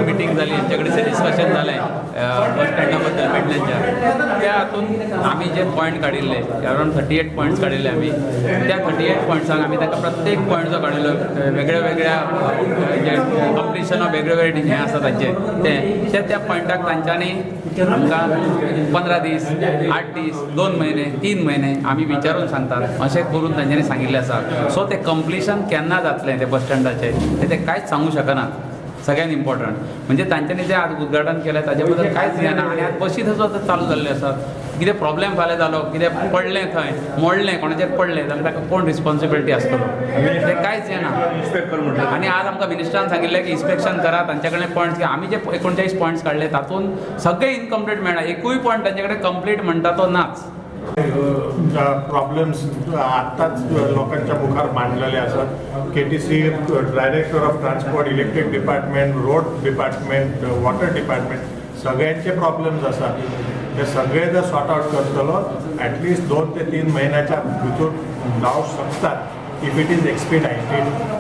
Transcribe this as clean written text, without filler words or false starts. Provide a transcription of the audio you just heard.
Meeting जाली, आमचे कडेन डिस्कशन जालें बस स्टँडा बद्दल पेडण्याच्या. त्या हातून आमी जे पॉयंट काडिल्ले, अरावंड 38 पॉयंट्स काडिल्ले आमी. त्या 38 पॉयंट्सांक आमी ताका प्रत्येक पॉयंट जो काडिल्लो, वेगळ्या वेगळ्या जे कंप्लिशन ऑफ वेगळे वेगळे हें आसा तांचें, ते त्या त्या पॉयंटाक तांच्यांनी आमकां 15 दीस, 8 दीस, 2 म्हयने, 3 म्हयने आमी विचारून सांगतात अशें करून तांच्यांनी सांगिल्लें आसा. सो तें कंप्लिशन केन्ना जातलें तें बस स्टँडाचें तें कांयच सांगूंक शकनात. सगळ्यात इम्पॉर्टंट म्हणजे तांच्यांनी जें आज उद्घाटन केलें ताजे बद्दल कांयच हें ना. आनी आज बशी थंय आतां चालू जाल्ल्यो आसात. कितें प्रॉब्लेम फाल्यां जालो, कितें पडलें थंय, मोडलें, कोणाचेर पडलें जाल्यार ताका कोण रिस्पॉन्सिबिलिटी आसतलो, तें कांयच हें ना. आनी आज आमकां मिनिस्टरान सांगिल्लें की इन्स्पेक्शन करा, तांचे कडेन पॉयंट्स. आमी जे 39 पॉयंट्स काडले तातूंत सगळे इनकम्प्लीट मेळ्ळा, एकूय पॉयंट तांचे कडेन कंप्लीट म्हणटा तो नाच. प्रॉब्लेम्स आत्ताच लोकांच्या मुखार मांडलेले आसात. KTC, director of transport, electric department, road department, water department, सगळ्यांचे प्रॉब्लेम्स आसात. ते सगळे जर सॉर्ट आउट करतलो ॲटलिस्ट 2 ते 3 महिन्याच्या भितर जावंक शकतात, if it is expedited.